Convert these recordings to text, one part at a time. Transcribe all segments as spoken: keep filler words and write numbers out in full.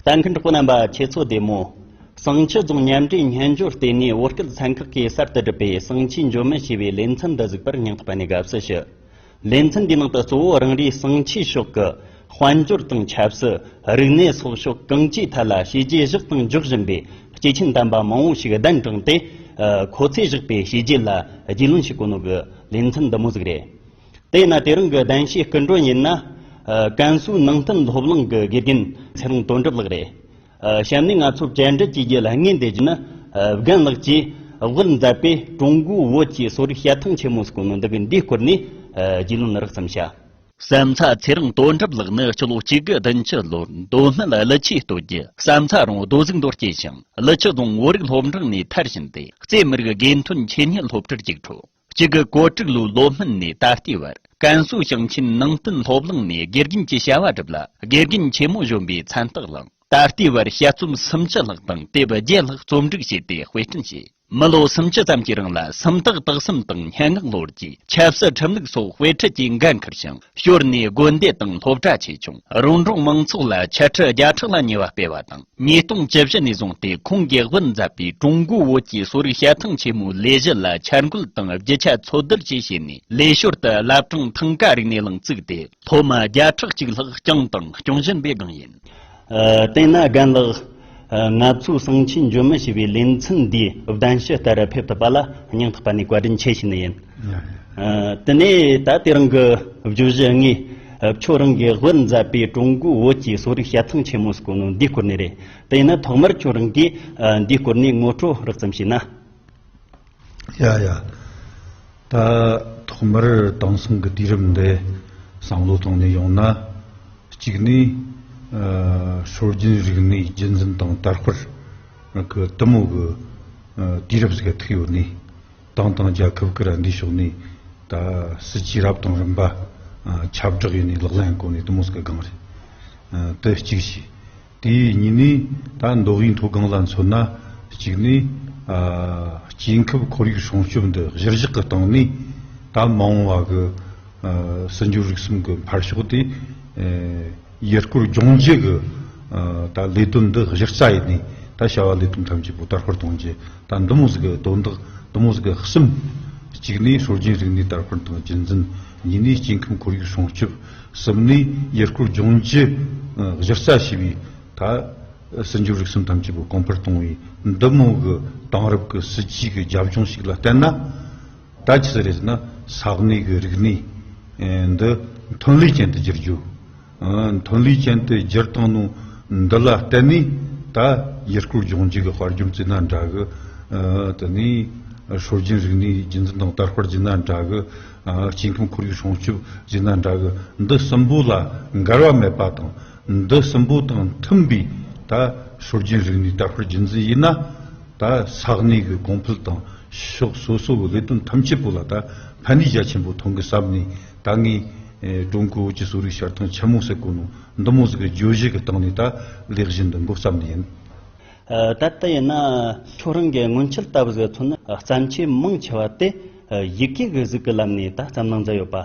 ལྟ་མཁན་གྲོགས་པོ་རྣམ་པ་ཁྱེད་ཚོ་བདེ་མོ། བསང་ཆུ་རྫོང་མཉམ་འབྲེལ་སྨྱན་སྦྱོར་ལྟེ་གནས་བོད་སྐད་ཚན་ཁག་གིས་གསར་དུ་བསྒྲུབས་པའི་བསང་ཆུའི་འཇོན་མི་ཞེས་པའི་ལེ་ཚན་འདི་གཟིགས་པར་སྙིང་ཐག་པ་ནས་དགའ་བསུ་ཞུ། ལེ་ཚན་འདིའི་ནང་དུ་གཙོ་བོ་རང་རེའི་བསང་ཆུའི་ཕྱོགས་ཀྱི་དཔལ་འབྱོར་དང་ཆབ་སྲིད། རིག་གནས་སོགས་ཕྱོགས་གང་ཅིའི་ཐད་ལ་བྱས་རྗེས་བཞག་དང་འཇོག་བཞིན་པའི་སྐྱེས་ཆེན་དམ་པ་མང་བོ་ཞིག་གདན་དྲངས་ཏེ། ཨ། ཁོ་ཚོས་བཞག་པའི་བྱས་རྗེས་ལ་རྒྱུས་ལོན་བྱེད་གོ་ནོ་གི་ལེ་ཚན་འདི་མོ་ཟིག་རེད། དེས་ན་དེ་རིང་གི་གདན་ཞུའི་སྐུ་མགྲོན་ཡིན་ན། ཨ། ཀན་སུའུ་ནང་བསྟན་སློབ་གླིང་གི་དགེ་རྒན་ཚེ་རིང་དོན་གྲུབ་ལགས་རེད། ཨ། གཤམ་ནས་ང་ཚོ་བཅར་འདྲི་བྱེད་རྒྱུ་ལ་སྔོན་དེ་བཞིན་ནི། ཨ། རྒན་ལགས་ཀྱིས་དབུ་མཛད་པའི་ཀྲུང་གོའི་བོད་ཀྱི་གསོ་རིག་དཔྱད་ཐང་ཆེན་མོ་ཟེར་གོ་ནོ་འདི་གི་འདིའི་སྐོར་ནས། ཨ། རྒྱུས་ལོན་རགས་ཙམ་བྱ། བསམ་ཚ་ཚེ་རིང་དོན་གྲུབ་ལགས་ནི་སྤྱི་ལོ་གཅིག་དགུ་བདུན་ཅུ་ལོར་མདོ་སྨད་ཀླུ་ཆུའི་སྟོད་རྒྱུད་བསམ་ཚ་རོང་རྡོ་གཟུགས་མདོར་སྐྱེས་ཤིང་། ཀླུ་ཆུ་རྫོང་བོད་རིགས་སློབ་འབྲིང་ནས་མཐར་ཕྱིན་ཏེ། གཙོས་མི་རིགས་དགེ་ཐོན་ཆེད་གཉེར་སློབ་གྲྭར་རྒྱུགས་འཕྲོད། གཅིག་དགུ་གོ་དྲུག་ལོའི་ལོ་སྨད་ནས་ད་ལྟའི་བར་ཀན་སུའུ་ཞིང་ཆེན་ནང་བསྟན་སློབ་གླིང་ནས་དགེ་རྒན་གྱི་བྱ་བ་བསྒྲུབས་ལ། དགེ་རྒན་ཆེན་མོ་གཞོན་པའི་མཚན་རྟགས་བླངས། ད་ལྟའི་བར་དཔྱད་རྩོམ་སུམ་ཅུ་ལྷག་དང་དེབ་བརྒྱད་ལྷག་རྩོམ་སྒྲིག་བྱས་ཏེ་དཔེ་སྐྲུན་བྱས། མི་ལོ་སུམ་ཅུ་ཙམ་གྱི་རིང་ལ་སུམ་རྟགས་དག་གསུམ་དང་སྙན་ངག་ལོ་རྒྱུས། ཆབ་སྲིད་ཁྲིམས་ལུགས་སོགས་དཔེ་ཁྲིད་ཀྱི་འགན་འཁུར་ཞིང་། ཞོར་ནས་དགོན་སྡེ་དང་སློབ་གྲྭ་ཆེ་ཆུང་། རོང་འབྲོག་མང་ཚོགས་ལ་འཆད་ཁྲིད་བརྒྱ་ཕྲག་ལ་ཉེ་བ་སྤེལ་བ་དང་། ཉིས་སྟོང་བཅུ་བཞི་ནས་བཟུང་སྟེ་ཁོང་གིས་དབུ་མཛད་པའི་ཀྲུང་གོའི་བོད་ཀྱི་གསོ་རིག་དཔྱད་ཐང་ཆེན་མོའི་ལས་གཞི་ལ་འཆར་འགོད་དང་རྒྱུ་ཆ་འཚོལ་བསྡུ་བཅས་བྱས་ནས། ལས་ཞོར་དུ་བླ་བྲང་ཐང་ག་རིག་གནས་གླིང་བཙུགས་ཏེ། སློབ་མ་བརྒྱ་ཕྲག་གཅིག་ལྷག་བསྐྱངས་དང་སྐྱོང་བཞིན་པའི་སྒང་ཡིན། ཨ། དེས་ན་རྒན་ལགས། ཨ། ང་ཚོའི་བསང་ཆུའི་འཇོན་མི་ཞེས་པའི་ལེ་ཚན་འདིའི་གདན་ཞུ་ལྟར་ཕེབས་ཐུབ་པ་ལ་སྙིང་ཐག་པ་ནས་བཀའ་དྲིན་ཆེ་ཞུ་ནི་ཡིན། ཡ་ཡ། ཨ། དེ་ནས་ད་དེ་རིང་གི་བརྗོད་གཞི་དངོས། ཨ། ཁྱོད་རང་གིས་དབུ་མཛད་པའི་ཀྲུང་གོའི་བོད་ཀྱི་གསོ་རིག་དཔྱད་ཐང་ཆེན་མོ་ཟེར་གོ་ནོ་འདིའི་སྐོར་ནས་རེད། དེས་ན་ཐོག་མར་ཁྱོད་རང་གིས། ཨ། འདིའི་སྐོར་ནས་ངོ་སྤྲོད་རགས་ཙམ་བྱས་ན། ཡ་ཡ། ད་ཐོག་མར་དེང་སང་གི་དུས་རབས་འདི་བསམ་བློ་བཏང་ནས་ཡོང་ན། གཅིག་ནས། ཨ། སྲོལ་རྒྱུན་རིག་གནས་རྒྱུན་འཛིན་དང་དར་སྤེལ་གི་དེ་མོ་གི། ཨ། དུས་རབས་ཟིག་ཐུག་ཡོད་ནས། ཏང་དང་རྒྱལ་ཁབ་ཀྱི་ར་འདི་ཕྱོགས་ནས་ད་སྲིད་ཇུས་རབ་དང་རིམ་པ། ཨ། ཁྱབ་བསྒྲགས་ཡེད་ནས་ལག་ལེན་བཀོད་ནས་དེ་མོ་ཟིག་གི་སྒང་རེད། ཨ། དེ་གཅིག་བྱས། དེ་གཉིས་ནས་ད་མདོ་དབུས་མཐོ་སྒང་ལ་མཚོན་ན། གཅིག་ནས། ཨ། སྐྱེ་ཁམས་ཁོར་ཡུག་སྲུང་སྐྱོབ་འདི་གཞིར་བཞག་གི་སྟེང་ནས། ད་མ་འོངས་པ་གི། ཨ། སྲིད་འབྱོར་རིག་གསུམ་གི་འཕར་ཕྱོགས་དེ། ཨ། ཡུལ་སྐོར་ལྗོངས་རྒྱུ་གི། ཨ། ད་ལས་དོན་འདི་གཞི་རྩ་ཡེད་ནས། ད་བྱ་བ་ལས་དོན་ཐམས་ཅད་པོ་དར་སྤེལ་གཏོང་རྒྱུ། ད་འདི་མོ་ཟིག་གི་དོན་དག་འདི་མོ་ཟིག་གི་གསུམ། གཅིག་ནས་སྲོལ་རྒྱུན་རིག་གནས་དར་སྤེལ་དང་རྒྱུན་འཛིན། གཉིས་ནས་སྐྱེ་ཁམས་ཁོར་ཡུག་སྲུང་སྐྱོབ། གསུམ་ནས་ཡུལ་སྐོར་ལྗོངས་རྒྱུ། ཨ། གཞི་རྩ་བྱས་པའི་ད་སྲིད་འབྱོར་རིག་གསུམ་ཐམས་ཅད་པོ་གོང་འཕེལ་གཏོང་བའི་འདི་མོ་གི་དེང་རབས་ཀྱི་སྲིད་ཇུས་ཀྱི་རྒྱབ་ལྗོངས་ཤིག་ལ་བརྟེན་ན། ད་ཅི་ཟེར་རེད་ཟེར་ན། ས་གནས་ཀྱི་རིག་གནས། ཨེ། འདི་ཐོན་ལས་ཅན་དུ་བསྒྱུར་རྒྱུ། ཨ། ཐོན་ལས་ཅན་དུ་བསྒྱུར་བཏང་ནོ་འདི་ལ་བརྟེན་ནས། ད་ཡུལ་སྐོར་ལྗོངས་རྒྱུ་གི་དཔལ་འབྱོར་བརྩིས་ན་འདྲ་གི། ཨ། དེ་ནས་སྲོལ་རྒྱུན་རིག་གནས་རྒྱུན་འཛིན་དང་དར་སྤེལ་བརྩིས་ན་འདྲ་གི། ཨ། སྐྱེ་ཁམས་ཁོར་ཡུག་སྲུང་སྐྱོབ་བརྩིས་ན་འདྲ་གི། འདི་གསུམ་པོ་ལ་འགལ་བ་མེད་པ་དང་། འདི་གསུམ་པོ་དང་མཐུན་པའི་ད་སྲོལ་རྒྱུན་རིག་གནས་དར་སྤེལ་རྒྱུན་འཛིན་ཡིན་ན། ད་ས་གནས་ཀྱི་གོང་འཕེལ་དང་ཕྱོགས་སོ་སོ་གི་ལས་དོན་ཐམས་ཅད་པོ་ལ་ད་ཕན་ནུས་རྒྱ་ཆེན་པོ་ཐོན་གི་བསམ་ནས། ད་ངས། ཨེ། ཀྲུང་གོའི་བོད་ཀྱི་གསོ་རིག་དཔྱད་ཐང་ཆེན་མོ་ཟེར་གོ་ནོ་འདི་མོ་ཟིག་གི་བརྗོད་གཞི་གི་སྟེང་ནས་ད་ལས་གཞི་འདི་འགོ་བརྩམས་ནི་ཡིན། ཨ། ད་ལྟ་ཡིན་ན་ཁྱོད་རང་གི་སྔོན་ཆད་ལྟ་བུ་ཟིག་མཚོན་ན། བརྩམས་ཆོས་མང་ཆེ་བ་དེ། ཨ། ཡི་གེ་གི་གཟུགས་ཀྱི་ལམ་ནས་ད་བརྩམས་གནང་མཛད་ཡོད་པ།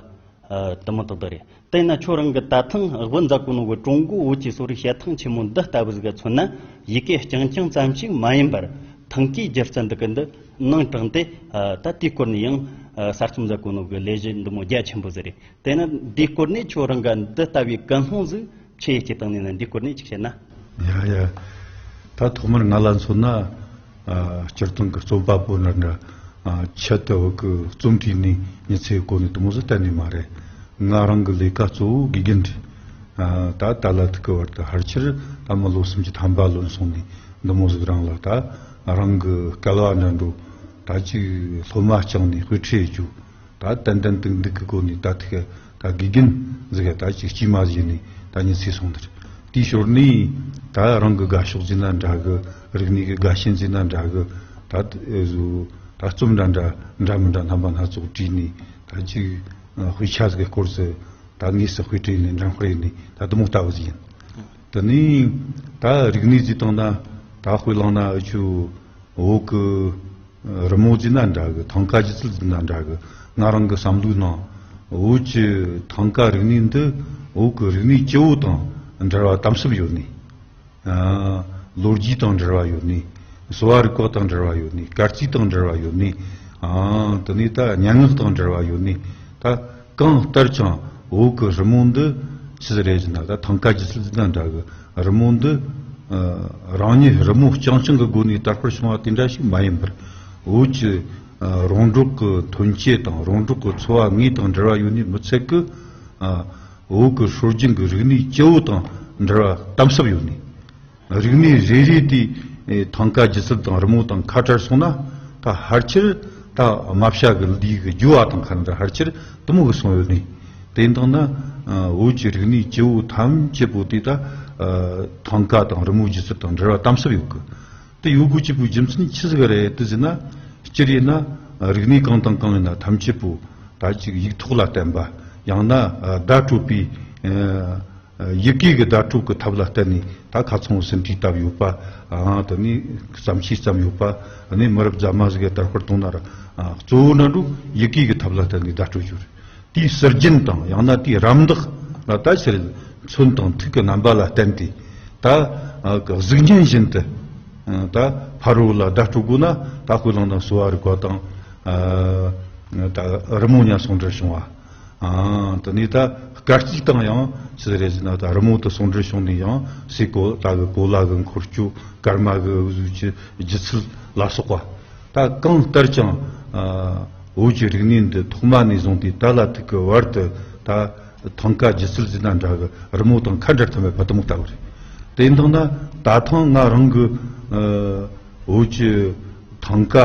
ཨ། དེ་མོ་ཏག་ཏག་རེད། དེས་ན་ཁྱོད་རང་གིས་ད་ཐེངས་དབུ་མཛད་གོ་ནོ་གི་ཀྲུང་གོའི་བོད་ཀྱི་གསོ་རིག་དཔྱད་ཐང་ཆེན་མོ་འདི་ལྟ་བུ་ཟིག་ག་མཚོན་ན། ཡི་གེ་རྐྱང་རྐྱང་ཙམ་ཞིག་མ་ཡིན་པར། ཐང་གའི་སྒྱུ་རྩལ་འདི་གི་འདི་ནང་དྲངས་ཏེ། ཨ། ད་དེའི་སྐོར་ནས་ཡང་། ཨ། གསར་རྩོམ་མཛད་གོ་ནོ་གི་ལས་གཞི་འདི་མོ་རྒྱ་ཆེན་པོ་ཟིག་རེད། དེས་ན་འདིའི་སྐོར་ནས་ཁྱོད་རང་ག་འདི་ལྟ་བུའི་ཀུན་སློང་ཟིག་ཆི་ཡེ་སྐྱེས་བཏང་ནས་ན། འདིའི་སྐོར་ནས་ཅིག་བཤད་ན། ཡ་ཡ། ད་ཐོག་མར་ང་ལ་མཚོན་ན། ཨ། སྤྱིར་བཏང་གི་རྩོམ་པ་པོ་འདྲ་འདྲ། ཨ། ཆེད་དུ་བོད་གི་རྩོམ་བྲིས་ནས་མི་ཚེ་གོ་ནས་དེ་མོ་ཟིག་གཏན་ནས་མ་རེད། ང་རང་གི་ལས་ཀ་གཙོ་བོ་དགེ་རྒན་རེད། ཨ། ད་ད་ལ་ཐུག་གི་བར་དུ་ཕལ་ཆེར་ད་མི་ལོ་སུམ་ཅུ་ཐམ་པ་ལོན་སོང་ནས་འདི་མོ་ཟིག་རང་ལ་ད་རང་གི་སྐལ་བ་འདྲ་འགྲོ། ད་ཅིག་སློབ་མ་བསྐྱངས་ནས་དཔེ་ཁྲིད་རྒྱུ། ད་ཏན་ཏན་ཏིག་ཏིག་གི་སྒོ་ནས་ད་ཐུག་ད་དགེ་རྒན་ཟིག་ག་ད་ཅིག་དཀྱུས་མ་ཟིག་ནས་ད་མི་ཚེ་སོང་ནི་རེད། དེའི་ཞོར་ནས་ད་རང་གི་དགའ་ཕྱོགས་ཟེར་ན་འདྲ་གི། རིག་གནས་ཀྱི་དགའ་ཞེན་ཟེར་ན་འདྲ་གི། ད་ཨེ་ཟོ་ད་རྩོམ་འདྲ་འདྲ་འདྲ་མི་འདྲ་རྣམ་པ་སྣ་ཚོགས་བྲིས་ནས། ད་ཅིག་དཔེ་ཆ་ཟིག་གི་སྐོར་ཟིག་ད་དངོས་སུ་དཔེ་ཁྲིད་ནས་འགྲེམས་སྤེལ་ནས་ད་དེ་མོ་ལྟ་བུ་ཟིག་ཡིན། དེ་ནས་ད་རིག་གནས་ཟེར་བཏང་ན། ད་དཔེ་བླངས་ན་འུ་ཆོ་བོད་གི་རི་མོ་ཟེར་ན་འདྲ་གི། ཐང་ག་སྒྱུ་རྩལ་ཟེར་ན་འདྲ་གི། ང་རང་གི་བསམ་བློའི་ནང་བོད་ཀྱི་ཐང་ག་རིག་གནས་འདི་བོད་གི་རིག་གནས་སྤྱི་བོ་དང་འབྲེལ་བ་དམ་ཟབ་ཡོད་ནི། ཨ། ལོ་རྒྱུས་དང་འབྲེལ་བ་ཡོད་ནི། གསོ་བ་རིག་པ་དང་འབྲེལ་བ་ཡོད་ནི། སྐར་རྩིས་དང་འབྲེལ་བ་ཡོད་ནི། ཨ། དེ་ནས་ད་སྙན་ངག་དང་འབྲེལ་བ་ཡོད་ནི། ད་གང་ལྟར་ཀྱང་བོད་ཀྱི་རི་མོ་འདི་ཆི་ཟིག་རེད་ཟེར་ན། ད་ཐང་ཀ་སྒྱུ་རྩལ་དང་འདྲ་གི་རི་མོ་འདི། ཨ། རང་ཉིད་རི་མོ་རྐྱང་རྐྱང་གི་སྒོ་ནས་དར་འཕེལ་བྱུང་བ་དེ་འདྲ་ཞིག་མ་ཡིན་པར། བོད་ཀྱི་ཨ། རོང་འབྲོག་གི་ཐོན་སྐྱེད་དང་རོང་འབྲོག་གི་འཚོ་བ་དངོས་དང་འབྲེལ་བ་ཡོད་ནི་མི་ཚད་གི། ཨ། བོད་ཀྱི་སྲོལ་རྒྱུན་གྱི་རིག་གནས་སྤྱི་བོ་དང་འབྲེལ་བ་དམ་ཟབ་ཡོད་ནི། རིག་གནས་རེ་རེ་དེ་ཨེ། ཐང་ཀ་སྒྱུ་རྩལ་དང་རི་མོ་དང་ཁ་བྲལ་སོང་ན། ད་ཕལ་ཆེར་ད་རྨ་བྱ་གི་ལུས་གི་རྒྱུ་བ་དང་ཁ་འདྲ་ཕལ་ཆེར་དེ་མོ་གི་སོང་ཡོད་ནི། དེ་འདང་ན། ཨ། བོད་ཀྱི་རིག་གནས་སྤྱི་བོ་ཐམས་ཅད་པོ་དེ་ད། ཨ། ཐང་ཀ་དང་རི་མོ་སྒྱུ་རྩལ་དང་འབྲེལ་བ་དམ་ཟབ་ཡོད་གི། དེ་ཡོད་དགོས་ཀྱི་པོའི་རྒྱུ་མཚན་ཆི་ཟིག་རེད་དེ་ཟེར་ན། སྤྱིར་ཡིན་ན་རིག་གནས་གང་དང་གང་ཡིན་ན་ཐམས་ཅད་པོ་ད་ཅིག་ཡིག་ཐོག་ལ་བསྟན་པ། ཡང་ན་ཨ། བརྡ་སྤྲོད་པའི་ཨ། ཡི་གེ་གི་བརྡ་སྤྲོད་ཀྱི་ཐབས་ལ་བརྟེན་ནས། ད་ཁ་ཚང་ཟིན་བྲིས་བཏབ་ཡོད་པ། ཨ། དེ་ནས་བརྩམས་ཆོས་བརྩམས་ཡོད་པ། ཨ་ནི་མི་རབས་རྗེས་མ་ཟིག་གིས་དར་སྤེལ་གཏོང་ན་ར། ཨ། གཙོ་བོ་ན་འགྲོ་ཡི་གེ་གི་ཐབས་ལ་བརྟེན་ནས་བརྡ་སྤྲོད་རྒྱུ་རེད། དེའི་ཟུར་རྒྱན་དང་ཡང་ན་དེའི་རམ་འདེགས་ལ་ད་ཕྱིར་ཚོན་དང་ཐིག་གི་རྣམ་པ་ལ་བརྟེན་ཏེ། ད་ཨ། གཟུགས་བརྙན་བཞིན་དུ། ཨ། ད་ཕ་རོལ་ལ་བརྡ་སྤྲོད་དགོས་ན། ད་དཔེ་བླངས་ན་གསོ་བ་རིག་པ་དང་། ཨ། ད་རི་མོ་གཉིས་ཟུང་འབྲེལ་བྱུང་བ། ཨ། དེ་ནས་ད་སྐར་རྩིས་དང་ཡང་ཆི་ཟིག་རེད་ཟེར་ན། ད་རི་མོ་དེ་ཟུང་འབྲེལ་བྱུང་ནས་ཡང་སའི་གོ་ད་གི་གོ་ལ་གི་འཁོར་སྐྱོད། སྐར་མ་གི་གཟུགས་ཀྱི་སྒྱུ་རྩལ་ལ་སོགས་པ། ད་གང་ལྟར་ཀྱང་། ཨ། བོད་ཀྱི་རིག་གནས་འདི་ཐོག་མ་ནས་བཟུང་སྟེ་ད་ལ་ཐུག་གི་བར་དུ་ད་ཐང་ཀ་སྒྱུ་རྩལ་ཟེར་ན་འདྲ་གི་རི་མོ་དང་ཁ་འབྲལ་ཐབས་མེད་པ་དེ་མོ་ལྟ་བུ་རེད། དེ་འདང་ན་ད་ཐེངས་ང་རང་གི། ཨ། བོད་ཀྱི་ཐང་ཀ་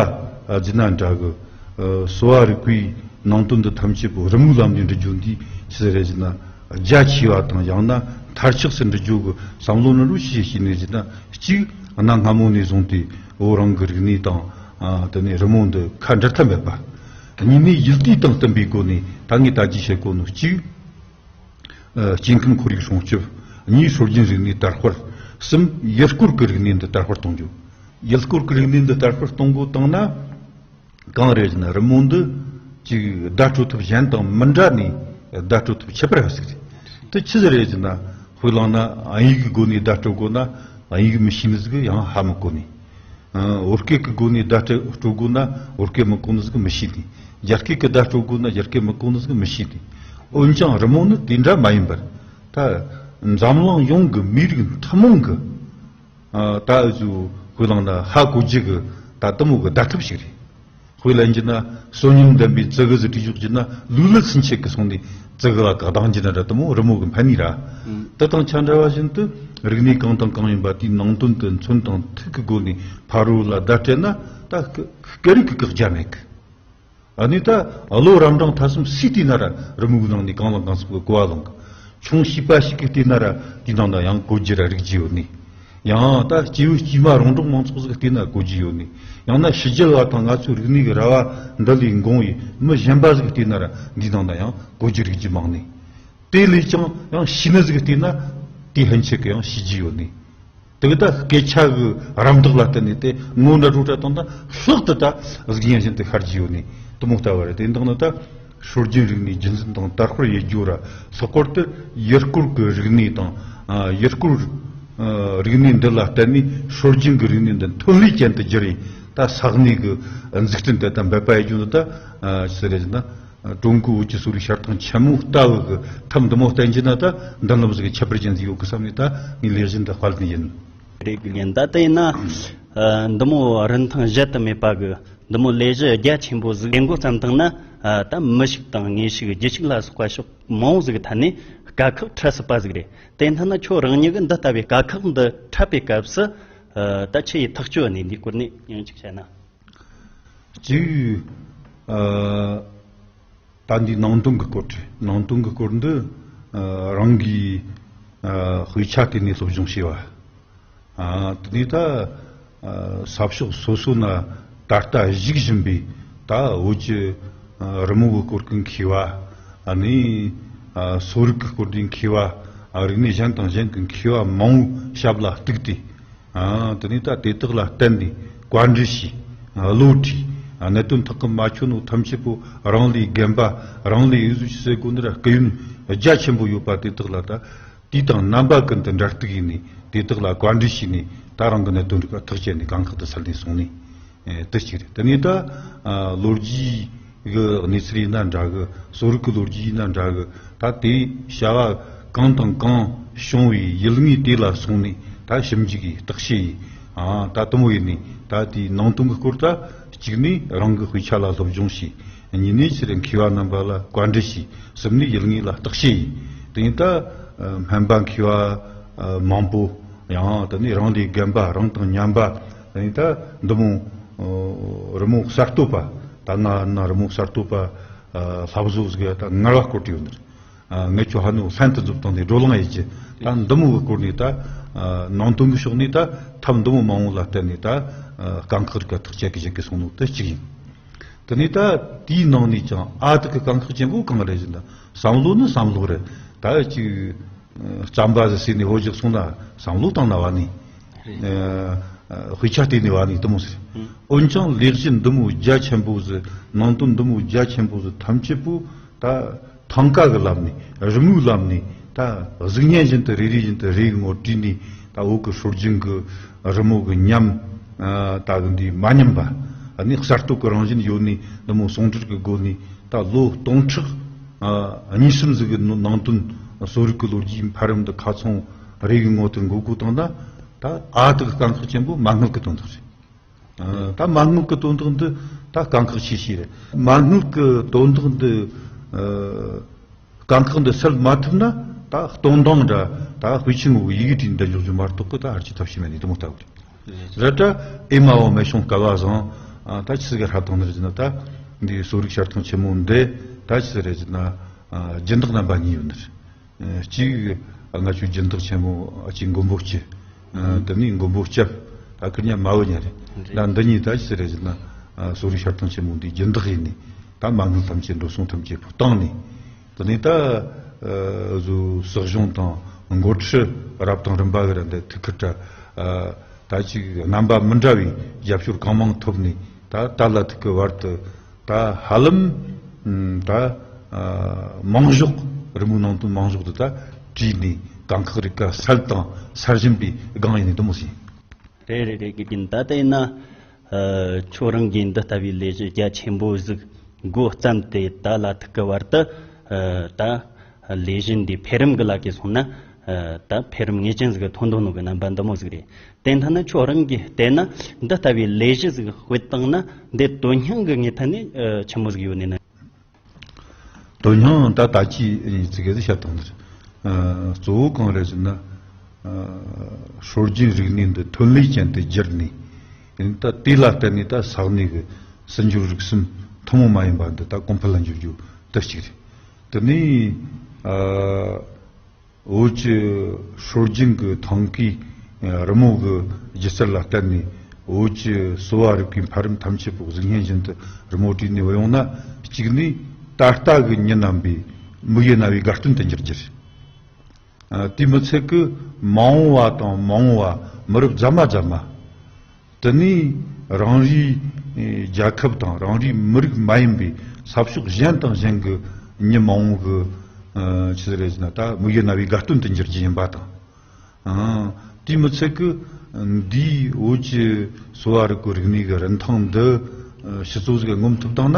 ཟེར་ན་འདྲ་གི། ཨ། གསོ་བ་རིག་པའི་ནང་དོན་འདི་ཐམས་ཅད་པོ་རི་མོའི་ལམ་ནས་འབྲི་རྒྱུ་འདི་ཆི་ཟིག་རེད་ཟེར་ན། རྒྱ་ཆེ་བ་དང་ཡང་ན་མཐར་ཆགས་སུ་འབྲི་རྒྱུ་གི་བསམ་བློ་ནི་རུ་ཤེས་ཤེས་ནས་ཟེར་ན། གཅིག་གནའ་སྔ་མོ་ནས་བཟུང་སྟེ་བོད་རང་གི་རིག་གནས་དང་། ཨ། དེ་ནས་རི་མོ་འདི་ཁ་འབྲལ་ཐབས་མེད་པ། གཉིས་ནས་ཡུལ་དུས་དང་བསྟུན་པའི་སྒོ་ནས་ད་ངས་ད་ཅི་བཤད་གོ་ནོ། གཅིག་ཨ། སྐྱེ་ཁམས་ཁོར་ཡུག་སྲུང་སྐྱོབ། གཉིས་སྲོལ་རྒྱུན་རིག་གནས་དར་སྤེལ། གསུམ་ཡུལ་སྐོར་གྱི་རིག་གནས་འདི་དར་སྤེལ་གཏོང་རྒྱུ། ཡུལ་སྐོར་གྱི་རིག་གནས་འདི་དར་སྤེལ་གཏོང་དགོས་བཏང་ན། གང་རེད་ཟེར་ན། རི་མོ་འདི་ཅིག་བརྡ་སྤྲོད་ཐབས་གཞན་དང་མི་འདྲ་ནས་བརྡ་སྤྲོད་ཐབས་ཁྱད་པར་ཡོད་ཟིག་རེད། དེ་ཆི་ཟིག་རེད་ཟེར་ན། དཔེ་བླངས་ན་དབྱིན་ཡིག་གི་སྒོ་ནས་བརྡ་སྤྲོད་དགོས་ན་དབྱིན་ཡིག་མི་ཤེས་ནི་ཟིག་ཡང་ཧ་མི་གོ་ནི། ཨ། བོད་སྐད་ཀྱི་སྒོ་ནས་བརྡ་སྤྲོད་དགོས་ན་བོད་སྐད་མི་གོ་ནི་ཟིག་མི་ཤེས་ནི། རྒྱ་སྐད་ཀྱི་བརྡ་སྤྲོད་དགོས་ན་རྒྱ་སྐད་མི་གོ་ནི་ཟིག་མི་ཤེས་ནི། འོན་ཀྱང་རི་མོ་ནི་དེ་འདྲ་མ་ཡིན་པར། ད་འཛམ་གླིང་ཡོངས་ཀྱི་མི་རིགས་ཐུན་མོང་གི། ཨ། ད་འུ་ཚོ་དཔེ་བླངས་ན་ཧ་གོ་རྒྱུ་གི་ད་དེ་མོ་གི་བརྡ་ཐབས་ཤིག་རེད། དཔེ་ལེན་རྒྱུ་ན་གསོན་ཉམས་ལྡན་པའི་ཙི་གུ་ཟིག་བྲིས་འཇོག་རྒྱུ་ན། ལུས་ལ་ཚུན་ཆད་ཀྱི་སོང་ནས་ཙི་གུ་ལ་ག་གདང་རྒྱུ་ན་འདྲ། དེ་མོ་རི་མོ་གི་ཕན་ནུས་ར། ཨང་། དེ་དང་ཆ་འདྲ་བ་བཞིན་དུ་རིག་གནས་གང་དང་གང་ཡིན་པ་དེའི་ནང་དོན་དེ་ཚོན་དང་ཐིག་གི་སྒོ་ནས་ཕ་རོལ་ལ་བརྡ་སྤྲད་ན། ད་སྐད་རིགས་ཀྱི་བཀག་རྒྱ་མེད་གི། ཨ་ནི་ད་བློ་རབ་འབྲིང་ཐ་གསུམ་སུས་བལྟས་ན་ར་རི་མོའི་ནང་ནས་གང་ལ་གང་འཚམ་གི་གོ་བ་ལོན་གི། ཆུང་བྱིས་པ་ཞིག་གིས་བལྟས་ན་ར་དེའི་ནང་ན་ཡང་གོ་རྒྱུ་ར་རིག་རྒྱུ་ཡོད་ནི། ཡང་ད་སྐྱེས་བུ་དཀྱུས་མ་རོང་འབྲོག་མང་ཚོགས་ཟིག་བལྟས་ན་གོ་རྒྱུ་ཡོད་ནི། ཡང་ན་ཕྱི་རྒྱལ་བ་དང་ང་ཚོའི་རིག་གནས་ཀྱི་ར་བ་འདི་ལས་འགོངས་པའི་མི་གཞན་པ་ཟིག་བལྟས་ན་ར་འདིའི་ནང་ན་ཡང་གོ་རྒྱུ་རིག་རྒྱུ་མང་ནི། དེ་ལས་ཀྱང་ཡང་ཤེས་ནི་ཟིག་བལྟས་ན་དེ་ཕན་ཆད་ཀྱི་ཡང་ཤེས་རྒྱུ་ཡོད་ནི། དེ་གི་ད་སྐད་ཆ་གི་རམ་འདེགས་ལ་བརྟེན་ནས་དེ་ངོ་འདྲ་འགྲོ་འདྲ་དང་། ད་ལྷག་ཏུ་ད་གཟུགས་བརྙན་བཞིན་དུ་ཤར་རྒྱུ་ཡོད་ནི། དེ་མོ་ལྟ་བུ་རེད། དེ་འདང་ན་ད་སྲོལ་རྒྱུན་རིག་གནས་རྒྱུན་འཛིན་དང་དར་སྤེལ་ཡེད་རྒྱུ་ར། ལྷག་པར་དུ་ཡུལ་སྐོར་གྱི་རིག་གནས་དང་། ཨ། ཡུལ་སྐོར་ཨ། རིག་གནས་འདི་ལ་བརྟེན་ནས་སྲོལ་རྒྱུན་གྱི་རིག་གནས་འདི་ཐོན་ལས་ཅན་དུ་བསྒྱུར་ཡིན། ད་ས་གནས་ཀྱི་འཛུགས་སྐྲུན་དེ་ད་འབད་པ་ཡེད་རྒྱུ་འདི་ད། ཨ། ཆི་ཟེར་རེད་ཟེར་ན། ཀྲུང་གོའི་བོད་ཀྱི་གསོ་རིག་ཞལ་ཐང་ཆེན་མོ་ལྟ་བུ་གི་ཐབས་འདི་མོ་བསྟེན་རྒྱུ་ན་ད་མདུན་ལམ་ཟིག་གི་ཁྱད་པར་ཅན་ཟིག་ཡོད་གི་བསམ་ནས། ད་ངས་ལེགས་ཤོམ་དུ་དཔར་ནི་ཡིན། རེད་གི། ཡིན། ད་ལྟ་ཡིན་ན། ཨ། འདི་མོ་རིན་ཐང་གཞལ་དུ་མེད་པ་གི་འདི་མོ་ལས་གཞི་རྒྱ་ཆེན་པོ་ཟིག་ལས་འགོ་བརྩམས་བཏང་ན། ཨ། ད་མི་ཤུགས་དང་དངོས་ཤུགས། རྒྱུ་ཤུགས་ལ་སོགས་པ་ཕྱོགས་མང་བོ་ཟིག་གི་ཐད་ནས་དཀའ་ཁག་འཕྲད་སྲིད་པ་ཟིག་རེད། དེ་ཡིན་ན་ཁྱོད་རང་ཉིད་གི་འདི་ལྟ་བུའི་དཀའ་ཁག་འདི་འཕྲད་པའི་སྐབས་སུ། ཨ། ད་ཆི་ཡི་ཐག་གཅོད་ནས་འདིའི་སྐོར་ནས་ཡང་གཅིག་བཤད་ན། གཅིག་ཨ། ད་འདི་ནང་དོན་གྱི་སྐོར་རེད། ནང་དོན་གྱི་སྐོར་འདི། ཨ། རང་གིས། ཨ། དཔེ་ཆ་བལྟས་ནས་སློབ་སྦྱོང་བྱས་པ། ཨ། དེ་ནས་ད། ཨ། ས་ཕྱོགས་སོ་སོ་ན་ད་ལྟ་བཞུགས་བཞིན་པའི་ད་བོད་ཀྱི། ཨ། རི་མོ་གི་སྐོར་གྱི་མཁས་པ། ཨ་ནི། ཨ། གསོ་རིག་གི་སྐོར་གྱི་མཁས་པ། ཨ། རིག་གནས་གཞན་དང་གཞན་གྱི་མཁས་པ་མང་བོའི་ཞབས་ལ་གཏུགས་ཏེ། ཨ། དེ་ནས་ད་དེ་དག་ལ་བརྟེན་ནས་བཀའ་འདྲི་ཞུས། ཨ། བློ་དྲིས། ཨ། གནད་དོན་ཐག་གིས་མ་ཆོད་ནོ་ཐམས་ཅད་པོ་རང་ལས་རྒན་པ། རང་ལས་འུ་ཟོ་ཆི་ཟེར་དགོས་ནི་ར། སྐུ་ཡོན་རྒྱ་ཆེན་པོ་ཡོད་པ་དེ་དག་ལ་ད་ དུས་དང་རྣམ་པ་ཀུན་ཏུ་འབྲེལ་གཏུག་ཡས་ནས་དེ་དག་ལ་བཀའ་འདྲི་བྱས་ནས། ད་རང་གི་གནད་དོན་རིགས་ཐག་བཅད་ནས་དཀའ་ཁག་ཏུ་སེལ་ནས་སོང་ནས། ཨེ། དེ་གཅིག་རེད། དེ་ནས་ད་ཨ་ལོ་རྒྱུས་གི་གནས་ཚུལ་ཡིན་ན་འདྲ་གི། གསོ་རིག་གི་ལོ་རྒྱུས་ཡིན་ན་འདྲ་གི། ད་དེའི་བྱ་བ་གང་དང་གང་བྱུང་བའི་ཡུལ་དངོས་དེ་ལ་སོང་ནས་ད་ཞིབ་འཇུག་ཡས། བརྟག་དཔྱད་ཡས། ཨ། ད་དེ་མོ་ཡས་ནས་ད་དེའི་ནང་དོན་གི་སྐོར། ད་གཅིག་ནས་རང་གི་དཔེ་ཆ་ལ་སློབ་སྦྱོང་བྱས། གཉིས་ནས་ཕྱིར་མཁས་པ་རྣམ་པ་ལ་བཀའ་འདྲི་བྱས། གསུམ་ནས་ཡུལ་དངོས་ལ་བརྟག་དཔྱད་ཡས། དེ་ནས་ད་ཨ་སྨན་པ་མཁས་པ་ཨ་མང་པོ། ཡང་དེ་ནས་རང་ལས་རྒན་པ། རང་དང་མཉམ་པ། དེ་ནས་ད་འདི་མོ་ཨ་རི་མོ་གསར་གཏོད་པ། ད་ང་ན་རི་མོ་གསར་གཏོད་པ་ཨ་ལྷ་བཟོ་ཟིག་ད་ངལ་བ་སྐོར་དུ་ཡོད་ནི་རེད། ཨ་ངས་ཁྱོད་ཧ་ནུ་ལྷན་དུ་འཛོམས་བཏང་ནས་བགྲོ་གླེང་ཡེད་རྒྱུ། ད་འདི་མོ་གི་སྐོར་ནས། ད་ཨ་ནང་དོན་གི་ཕྱོགས་ནས་ད་ཐབས་འདི་མོ་མང་བོ་ལ་བརྟེན་ནས། ད་ཨ་དཀའ་ཁག་རིགས་ཐག་བཅད་གི་བཞག་གི་སོང་ནོ་དེ་གཅིག་ཡིན། དེ་ནས་ད་དེའི་ནང་ནས་ཀྱང་ཨ་ཐུར་གི་དཀའ་ཁག་ཆེན་པོ་གང་རེད་ཟེར་ན། བསམ་བློ་ནི་བསམ་བློ་རེད། ད་ཅིག་ཨ་རྩམ་པ་ཟིག་ཟོས་ནས་ཕོ་རྒྱག་སོང་ན་བསམ་བློ་བཏང་ན་བ་ནི། རེད། ཨ་ཨ་དཔེ་ཆ་བལྟས་ནས་བ་ནི་དེ་མོ་ཟིག། ཨུམ། འོན་ཀྱང་ལས་གཞི་འདི་མོ་རྒྱ་ཆེན་པོ་ཟིག། ནང་དོན་འདི་མོ་རྒྱ་ཆེན་པོ་ཟིག་ཐམས་ཅད་པོ། ད་ཐང་ག་གི་ལམ་ནས། རི་མོའི་ལམ་ནས། ད་གཟུགས་བརྙན་བཞིན་དུ་རེ་རེ་བཞིན་དུ་རེ་གི་ངོ་བྲིས་ནས། ད་བོད་གི་སྲོལ་རྒྱུན་གི་རི་མོ་གི་ཉམས། ཨ་ད་གི་འདི་མ་ཉམས་པ། ཨ་ནི་གསར་གཏོད་གི་རང་བཞིན་ཡོད་ནི་འདི་མོ་ཟུང་འབྲེལ་གི་སྒོ་ནས། ད་ལོ་སྟོང་ཕྲག་ཨ་གཉིས་གསུམ་ཟིག་གི་ནང་དོན། གསོ་རིག་གི་ལོ་རྒྱུས་འཕེལ་རིམ་འདི་ཁ་ཚང་རེ་གི་ངོ་དེར་འགོད་དགོས་བཏང་ན། ད་ཨ་ཐུར་གི་དཀའ་ཁག་ཆེན་པོ་མ་དངུལ་གི་དོན་དག་རེད། ཨ་ད་མ་དངུལ་གི་དོན་དག་འདི་ད་དཀའ་ཁག་ཆེ་ཤོས་རེད། མ་དངུལ་གི་དོན་དག་འདི། ཨ་དཀའ་ཁག་འདི་སེལ་མ་ཐུབ་ན། ད་སྟོང་འདང་འདྲ། ད་དཔེ་ཆའི་ངོ་བོ་ཡི་གེ་བྲིས་འདི་འཇོག་རྒྱུ་མ་གཏོགས་གི་ད་ཧར་གྱི་ཐབས་ཤེས་མེད་ནི་དེ་མོ་ལྟ་བུ་རེད། རེད་ད། ཨེ་མ་འོ་མེ་ཤོང་སྐལ་བ་བཟང་། ཨ་ད་ཆི་ཟིག་ག་ཧྲ་བཏང་ནི་རེད་ཟེར་ན། ད་འདི་གསོ་རིག་ཞལ་ཐང་ཆེན་མོ་འདི་ད་ཆི་ཟིག་རེད་ཟེར་ན། ཨ་སྦྱིན་བདག་རྣམ་པ་གཉིས་ཡོད་ནི་རེད། ཨ་གཅིག་ང་ཚོའི་སྦྱིན་བདག་ཆེན་མོ་ཨ་ཅེ་མགོན་པོ་སྐྱབས། ཨ་དེ་ནས་མགོན་པོ་སྐྱབས། ད་ཁིར་ཉ་མ་བུ་ཉ་རེད། རེད། ད་འདི་གཉིས་ད་ཆི་ཟིག་རེད་ཟེར་ན། ཨ་གསོ་རིག་ཞལ་ཐང་ཆེན་མོ་འདིའི་སྦྱིན་བདག་ཡིན་ནི། ད་མ་དངུལ་ཐམས་ཅད་འགྲོ་སོང་ཐམས་ཅད་བཏང་ནས། དེ་ནས་ད་ཨ་བཟོ་གསོ་སྦྱོང་དང་འགོ་ཁྲིད་རབ་དང་རིམ་པ་གི་ར་འདི་ཐུགས་ཁུར་དྲ། ཨ་ད་ཅིག་རྣམ་པ་མི་འདྲ་བའི་རྒྱབ་སྐྱོར་གང་མང་ཐོབ་ནས། ད་ད་ལ་ཐུག་གི་བར་དུ་ད་ཧ་ལམ་ཨ་ད་ཨ་མང་ཤོས། རི་མོའི་ནང་དོན་མང་ཤོས་དེ་ད་བྲིས་ནས་དཀའ་ཁག་རིགས་ཀ་སེལ་དང་སེལ་བཞིན་པའི་སྒང་ཡིན་ནི་དེ་མོ་ཟིག། རེད་རེད་རེད། དགེ་རྒན། ད་ལྟ་ཡིན་ན། ཨ་ཁྱོད་རང་གིས་འདི་ལྟ་བུའི་ལས་གཞི་རྒྱ་ཆེན་པོ་ཟིག་འགོ་བརྩམས་ཏེ་ད་ལ་ཐུག་གི་བར་དུ། ཨ་ད་ལས་གཞི་འདི་འཕེལ་རིམ་གི་ལ་གི་སོང་ན། ཨ་ད་འཕེལ་རིམ་ངེས་ཅན་ཟིག་གི་ཐོན་འདུག་ནོ་གི་རྣམ་པ་འདི་མོ་ཟིག་རེད། དེ་ལྟ་ན་ཁྱོད་རང་གིས་བལྟས་ན་འདི་ལྟ་བུའི་ལས་གཞི་ཟིག་སྤེལ་བཏང་ན་འདི་དོན་སྙིང་གི་ངོས་ཐད་ནས་ཨ་ཆི་མོ་ཟིག་ཡོད་ནི་ན། དོན་སྙིང་ད་ད་ཅི་ཡིན་ཟིག་གི་བཤད་བཏང་ནི་རེད། ཨ་གཙོ་བོ་གང་རེད་ཟེར་ན། ཨ་སྲོལ་རྒྱུན་རིག་གནས་འདི་ཐོན་ལས་ཅན་དུ་བསྒྱུར་ནས། ཡིན་ད་དེ་ལ་བརྟེན་ནས་ད་ས་གནས་གི་སྲིད་འབྱོར་རིག་གསུམ་ཐུན་མོང་མ་ཡིན་པ་འདི་ད་གོང་འཕེལ་ལ་འགྱུར་རྒྱུ་དེ་གཅིག་རེད། དེ་ནས་ཨ་བོད་ཀྱི་སྲོལ་རྒྱུན་གྱི་ཐང་གའི་རི་མོ་གི་སྒྱུ་རྩལ་ལ་བརྟེན་ནས། བོད་ཀྱི་གསོ་བ་རིག་པའི་འཕེལ་རིམ་ཐམས་ཅད་པོ་གཟུགས་བརྙན་བཞིན་དུ་རི་མོ་བྲིས་ནས་བུད་ཡོང་ན། གཅིག་ནས་ད་ལྟ་གི་མྱི་རྣམ་པའི་མིག་ཡིད་རྣ་བའི་དགའ་སྟོན་དུ་འགྱུར་རྒྱུ་རེད། ཨ་དེ་མི་ཚད་ཀི་མ་འོངས་པ་དང་མ་འོངས་པ་མི་རབས་རྗེས་མ་རྗེས་མ། དེ་ནས་རང་རེའི་ཨེ་རྒྱལ་ཁབ་དང་རང་རེའི་མི་རིགས་མ་ཡིན་པའི་ས་ཕྱོགས་གཞན་དང་གཞན་གྱི་མྱི་མང་བོ་གི་ཨ་ཆི་ཟིག་རེད་ཟེར་ན། ད་མིག་ཡིད་རྣ་བའི་དགའ་སྟོན་དུ་འགྱུར་རྒྱུ་ཡིན་པ་དང་། ཨ་དེ་མི་ཚད་ཀི་འདིའི་བོད་ཀྱི་གསོ་བ་རིག་པའི་རིག་གནས་ཀྱི་རིན་ཐང་འདི་ཨ་ཕྱི་ཚོ་ཟིག་ག་ངོམ་ཐུབ་བཏང་ན།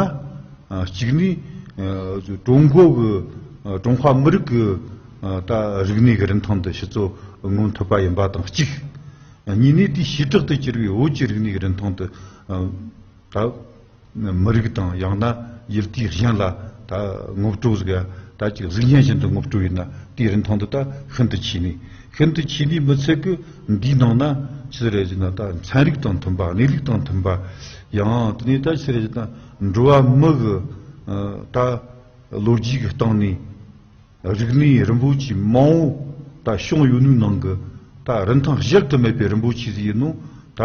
ཨ་གཅིག་ནས་ཨ་ཀྲུང་གོ་གི་ཨ་ཀྲུང་ཧྭ་མི་རིགས་ཀྱི་ཨ་ད་རིག་གནས་ཀྱི་རིན་ཐང་འདི་ཕྱི་ཚོ་ངོམ་ཐུབ་པ་ཡིན་པ་དང་གཅིག། གཉིས་ནས་དེའི་བྱེ་བྲག་ཏུ་གྱུར་པའི་བོད་ཀྱི་རིག་གནས་ཀྱི་རིན་ཐང་དེ། ཨ་ད་མི་རིགས་དང་ཡང་ན་ཡུལ་དུས་གཞན་ལ་ད་ངོ་སྤྲོད་ཟིག་ད་ཅིག་གཟུགས་བརྙན་བཞིན་དུ་ངོ་སྤྲོད་ཡིན་ན། དེའི་རིན་ཐང་དེ་ད་ཤིན་ཏུ་ཆེ་ནི། ཤིན་ཏུ་ཆེ་ནི་མི་ཚད་ཀི་འདིའི་ནང་ན་ཆི་ཟིག་རེད་ཟེར་ན། ད་ཚན་རིག་དང་མཐུན་པ། གནས་ལུགས་དང་མཐུན་པ། ཡང་དེ་ནས་ད་ཆི་ཟིག་རེད་ཟེར་ན། འགྲོ་བ་མི་གི་ཨ་ད་ལོ་རྒྱུས་ཀྱི་སྟེང་ནས། རིག་གནས་རིན་པོ་ཆེ་མང་བོ་ད་བྱུང་ཡོད་ནོའི་ནང་གི་ད་རིན་ཐང་གཞལ་དུ་མེད་པའི་རིན་པོ་ཆེ་ཟིག་ཡིན་ནོ། ད་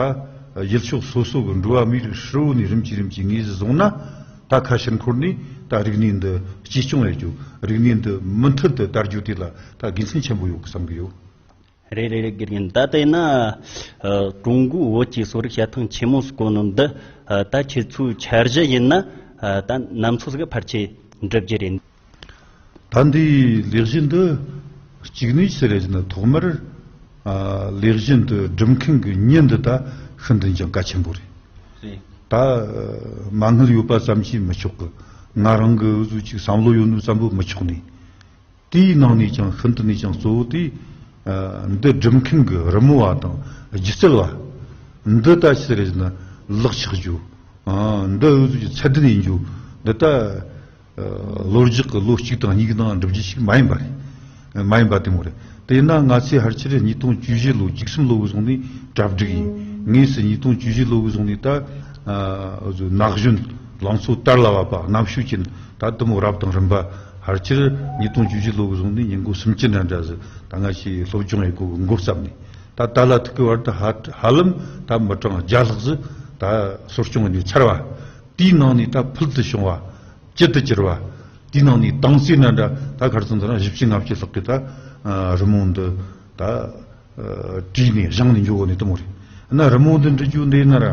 ཡུལ་ཕྱོགས་སོ་སོ་གི་འགྲོ་བ་མིའི་རིགས་ཧྲིལ་བོ་ནས་རིམ་གྱིས་རིམ་གྱིས་ངོས་ཟིན་སོང་ན། ད་ཁ་ཕྱིར་འཁོར་ནས་ད་རིག་གནས་འདི་གཅེས་སྐྱོང་ཡེད་རྒྱུ། རིག་གནས་འདི་མུ་མཐུད་དུ་དར་རྒྱུ་དེ་ལ་ད་དགེ་མཚན་ཆེན་པོ་ཡོད་གི་བསམ་གི་ཡོད། རེད་རེད་རེད། དགེ་རྒན། ད་ལྟ་ཡིན་ན་ཨ་ཀྲུང་གོའི་བོད་ཀྱི་གསོ་རིག་བྱེད་སྟངས་ཆེན་མོ་ཟིག་བཀོད་ནོ་འདི། ཨ་ད་ཁྱེད་ཚོའི་འཆར་གཞི་ཡིན་ན་ཨ་ད་ནམ་ཚོད་ཟིག་གི་ཕལ་ཆེར་འགྲུབ་རྒྱུ་རེད། ད་འདིའི་ལས་གཞི་འདི་ གཅིག་ནས་ཆི་རེད་ཟེར་ན། ཐོག་མར་ཨ་ལས་གཞི་འདི་སྒྲུབ་མཁན་གི་མྱི་འདི་ད་ཤིན་ཏུ་ཅང་གལ་ཆེན་པོ་རེད། རེད། ད་ཨ་མ་དངུལ་ཡོད་པ་ཙམ་གྱིས་མི་ཆོག་གི། ང་རང་གི་འུ་ཟོ་ཅིག་བསམ་བློ་ཡོད་ནོ་ཙམ་པོ་མི་ཆོག་ནི། དེའི་ནང་ནས་ཀྱང་ཤིན་ཏུ་ནས་ཀྱང་གཙོ་བོ་དེ། ཨ་འདི་སྒྲུབ་མཁན་གི་རི་མོ་བ་དང་སྒྱུ་རྩལ་བ་འདི་ད་ཆི་རེད་ཟེར་ན་ལག་ཆགས་རྒྱུ། ཨ་འདི་འུ་ཟོ་ཅིག་ཚད་ལྡན་ཡིན་རྒྱུ་འདི་ད། ཨ་ལོ་རྒྱུས་ཀྱི་ལོ་གཅིག་དང་གཉིས་ཀྱི་ནང་འགྲུབ་རྒྱུ་ཞིག་མ་ཡིན་པ་རེད། མ་ཡིན་པ་དེ་མོ་རེད། དེས་ན་ང་ཚོས་ཕལ་ཆེར་ཉིས་སྟོང་བཅུ་བཞི་ལོ་བཅུ་གསུམ་ལོ་གི་བཟུང་ནས་གྲ་སྒྲིག་ཡིན། དངོས་སུ་ཉིས་སྟོང་བཅུ་བཞི་ལོ་གི་བཟུང་ནས་ད་ཨ་འུ་ཟོ་ན་གཞོན་ལང་ཚོ་དར་ལ་བབ་པ་རྣམ་དཔྱོད་ཅན་ད་དེ་མོ་རབ་དང་རིམ་པ་ཕལ་ཆེར་ཉིས་སྟོང་བཅུ་བཞི་ལོ་གི་བཟུང་ནས་ཉིན་གུང་སུམ་ཅུ་འདྲ་འདྲ་ཟིག་ད་ང་ཞིག་སློབ་སྦྱོང་ཡེད་གོ་གི་འགོ་བརྩམས་ནས། ད་ད་ལ་ཐུག་གི་བར་དུ་ཧ་ཧ་ལམ་ད་མི་གྲངས་བརྒྱ་ལྷག་ཟིག་ད་གསོ་སྐྱོང་ནས་ཚར་བ། དེའི་ནང་ནས་ད་ཕུལ་དུ་བྱུང་བ། བཅུད་དུ་གྱུར་བ། དེའི་ནང་ནས་དྭངས་གསལ་ན་འདྲ། ད་ཁར་ཚང་ཚང་བཞི་བཅུ་ལྔ་བཅུ་ལྷག་གིས་ད་ཨ་རི་མོ་འདི་ད་ཨ་བྲིས་ནས་བཞེངས་ནས་འཇོག་གོ་ནས་དེ་མོ་རེད། ན་རི་མོ་འདི་འབྲི་རྒྱུ་འདི་ན་ར་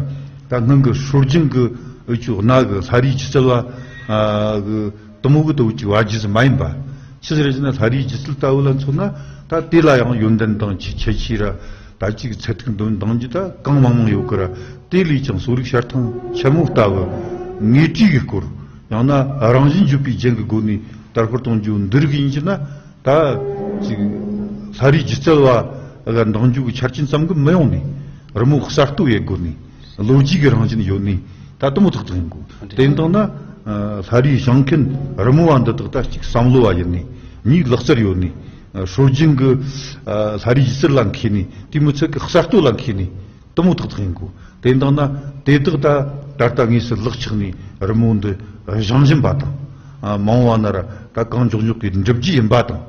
ད་སྔོན་གི་སྲོལ་རྒྱུན་གི་འུ་ཆོ་གནའ་གི་ལྷ་རིས་སྒྱུ་རྩལ་བ་ཨ་གི་དེ་མོ་གི་དེ་བོ་ཅིག་བ་རྒྱུ་ཟིག་མ་ཡིན་པ། ཆི་ཟིག་རེད་ཟེར་ན། ལྷ་རིས་སྒྱུ་རྩལ་ལྟ་བུ་ལ་མཚོན་ན་ད་དེ་ལ་ཡང་ཡོན་ཏན་དང་ཁྱད་ཆོས་ར་ད་ཅིག་ཚད་ཐིག་འདོན་སྟངས་ཀྱི་ད་གང་མང་མང་ཡོད་གི་ར། དེ་ལས་ཀྱང་གསོ་རིག་ཞལ་ཐང་ཆེན་མོ་ལྟ་བུ་དངོས་བྲིས་ཀྱི་སྐོར། ཡང་ན་རང་བཞིན་བརྗོད་པའི་རྒྱན་གྱི་སྒོ་ནས་དར་སྤེལ་གཏོང་རྒྱུ་འདི་རིགས་ཡིན་གྱི་ན། ད་ཅིག་ལྷ་རིས་སྒྱུ་རྩལ་བ་ག་འདང་རྒྱུ་གི་ཆ་རྐྱེན་ཙམ་གྱིས་མི་ཡོང་ནས། རི་མོ་གསར་གཏོད་ཡེད་དགོས་ནས། ལོ་རྒྱུས་ཀྱི་རང་བཞིན་ཡོད་ནས། ད་དེ་མོ་ཐག་ཐག་ཡིན་དགོས། དེ་ཡིན་དང་ན་ཨ་ལྷ་རིས་བཞེངས་མཁན་རི་མོ་བ་འདི་དག་ད་ཅིག་བསམ་བློ་བ་ཡིན་ནས། གཉིས་ལག་རྩལ་ཡོད་ནས། ཨ་སྲོལ་རྒྱུན་གྱི་ཨ་ལྷ་རིས་སྒྱུ་རྩལ་ལ་མཁས་ནས། དེ་མི་ཚད་ཀྱི་གསར་གཏོད་ལ་མཁས་ནས། དེ་མོ་ཐག་ཐག་ཡིན་དགོས། དེ་ཡིན་དང་ན་དེ་དག་ད་ད་ལྟ་དངོས་སུ་ལག་ཆགས་ནས་རི་མོ་འདི་བཞེངས་བཞིན་པ་དང་། ཨ་མ་འོངས་པ་ན་ར་ད་གང་མགྱོགས་མགྱོགས་ཀྱིས་འགྲུབ་རྒྱུ་ཡིན་པ་དང་།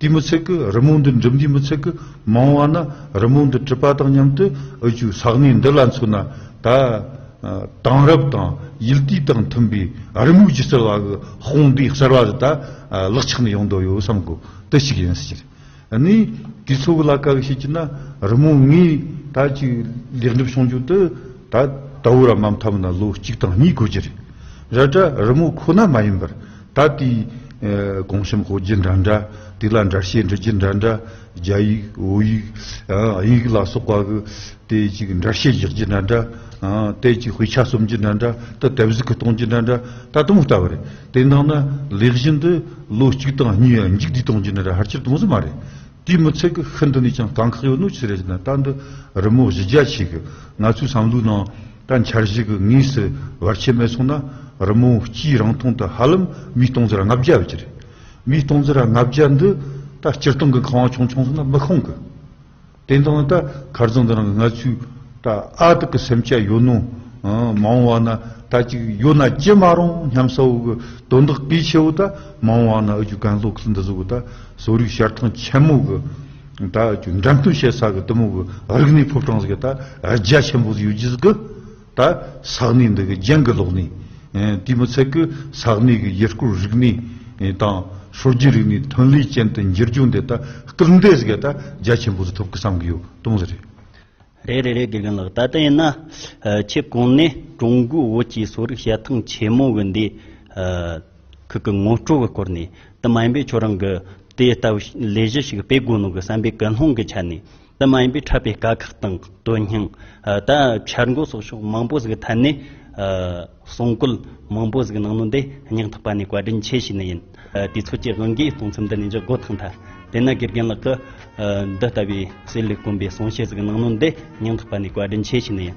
དེ་མི་ཚད་ཀྱི་རི་མོ་འདི་འགྲུབ་འདི་མི་ཚད་ཀྱི་མ་འོངས་པ་ན་རི་མོ་འདི་གྲུབ་པ་དང་མཉམ་དུ་འུ་ཆོའི་ས་གནས་འདི་ལ་མཚོན་ན་ད་ཨ་དེང་རབས་དང་ཡུལ་དུས་དང་མཐུན་པའི་རི་མོའི་སྒྱུ་རྩལ་བ་གི་དཔུང་སྡེ་གསར་བ་ཟིག་ད་ཨ་ལག་ཆགས་ནས་ཡོང་འདོད་ཡོད་བསམ་གོ། དེ་ཞིག་ཡིན་ཟེར། ཨ་ནི་དུས་ཚོད་ལ་ཁ་གི་བཤད་ཀྱི་ན་རི་མོ་ངས་ད་ཅིག་ལེགས་འགྲུབ་བྱུང་རྒྱུ་དེ་ད་ད་བོ་ར་མ་མཐའ་མ་ན་ལོ་གཅིག་དང་གཉིས་འགོར་རྒྱུ་རེད། ར་ད་རི་མོ་ཁོ་ན་མ་ཡིན་པར་ད་དེའི་ཨ་གོང་ཤམ་སྤོ་རྒྱུ་འདྲ་འདྲ། དེ་ལ་འགྲེལ་བཤད་འབྲི་རྒྱུ་འདྲ་འདྲ། རྒྱ་ཡིག་བོད་ཡིག་ཨ་དབྱིན་ཡིག་ལ་སོགས་པ་གི་དེ་ཅིག་འགྲེལ་བཤད་རྒྱག་རྒྱུ་འདྲ་འདྲ། ཨ་དེ་ཅིག་དཔེ་ཆ་རྩོམ་རྒྱུ་འདྲ་འདྲ། ད་དེབ་གཟུགས་གི་གཏོང་རྒྱུ་འདྲ་འདྲ། ད་དེ་མོ་ལྟ་བུ་རེད། དེ་འདང་ན་ལས་གཞི་འདི་ལོ་གཅིག་དང་གཉིས་མཇུག་བསྡུས་གཏོང་རྒྱུ་འདྲ་འདྲ་ཕལ་ཆེར་དེ་མོ་ཟིག་མ་རེད། དེ་མི་ཚད་གི་ཤིན་ཏུ་ནས་ཀྱང་དཀའ་ཁག་ཡོད་ནོ་ཆི་རེད་ཟེར་ན། ད་འདི་རི་མོ་གཞི་རྒྱ་ཆེ་གི། ང་ཚོའི་བསམ་བློའི་ནང་ད་འཆར་གཞི་གི་དངོས་སུ་བར་ཆད་མེད་སོང་ན་རི་མོ་སྤྱིའི་རིང་ཐུང་དུ་ཧ་ལམ་མི་སྟོང་ཟིག་ར་ལྔ་བརྒྱ་ཡོད་ཀྱི་རེད། མི་སྟོང་ཟིག་ར་ལྔ་བརྒྱ་འདི་ད་སྤྱིར་བཏང་གི་ཁང་བ་ཆུང་ཆུང་སོང་ན་མི་ཁོང་གི། དེ་འདང་ད་ཁར་ཚང་འདི་རང་གི་ང་ཚོའི་ད་ཨ་ཏི་གི་སེམས་ཅན་ཡོད་ནོ། ཨ་མ་འོངས་པ་ན་ད་ཅིག་ཡོད་ན་ཅི་མ་རུང་སྙམ་ས་བོ་གི་དོན་དག་གལ་ཆེ་བོ། ད་མ་འོངས་པ་ན་འུ་ཅུ་གན་ལོ་ཁུལ་འདི་ཟིག་གི་ད་གསོ་རིག་ཞལ་ཐང་ཆེན་མོ་གི་ད་ཅིག་འགྲེམས་སྟོན་བྱེད་ས་གི་དེ་མོ་གི་རིག་གནས་ཕོ་བྲང་ཟིག་གི་ད་རྒྱ་ཆེན་པོ་ཟིག་ཡོད་རྒྱུ་ཟིག་གི། ད་ས་གནས་འདི་གི་རྒྱན་གི་ལོག་ནས། ཨེ་དེ་མི་ཚད་གི་ས་གནས་གི་ཡུལ་སྐོར་རིག་གནས་ཨེ་དང་སྲོལ་རྒྱུན་རིག་གནས་ཐོན་ལས་ཅན་དུ་འགྱུར་རྒྱུ་འདི་ད་སྐུལ་འདེད་ཟིག་ག་ད་རྒྱ་ཆེན་པོ་ཟིག་ཐོབ་གི་བསམ་གི་ཡོད། དེ་མོ་ཟིག་རེད། རེད་རེད་རེད། དགེ་རྒན་ལགས། ད་ལྟ་ཡིན་ན་ཨ་ཁྱེད་གོང་ནས་ཀྲུང་གོའི་བོད་ཀྱི་གསོ་རིག་ཞལ་ཐང་ཆེན་མོ་གི་འདི་ཨ་ཁུལ་གི་ངོ་སྤྲོད་གི་སྐོར་ནས། དེ་མ་ཡིན་པའི་ཁྱོད་རང་གི་དེ་ལྟ་བུ་ལས་གཞི་ཞིག་སྤེལ་དགོས་ནོ་གི་བསམ་པའི་ཀུན་སློང་གི་ཆ་ནས། དེ་མ་ཡིན་པའི་འཕྲད་པའི་དཀའ་ཁག་དང་དོན་སྙིང་། ཨ་ད་འཆར་འགོད་སོགས་ཕྱོགས་མང་པོ་ཟིག་གི་ཐད་ནས་ཨ་གསུང་བཀོད་མང་པོ་ཟིག་གནང་ནོ་འདི་སྙིང་ཐག་པ་ནས་བཀའ་དྲིན་ཆེ་ཞུ་ནི་ཡིན། ཨ་དུས་ཚོད་ཀྱི་དབང་གིས་གཏོང་མཚམས་འདི་ནས་འཇོག་དགོས་ཐང་ཐལ། དེ་ན་དགེ་རྒན་ལགས་ཀྱིས་ཨ་འདི་ལྟ་བུའི་གསེར་ལས་དཀོན་པའི་གསུང་བཤད་ཟིག་གནང་ནོ་འདི་སྙིང་ཐག་པ་ནས་བཀའ་དྲིན་ཆེ་ཞུ་ནི་ཡིན།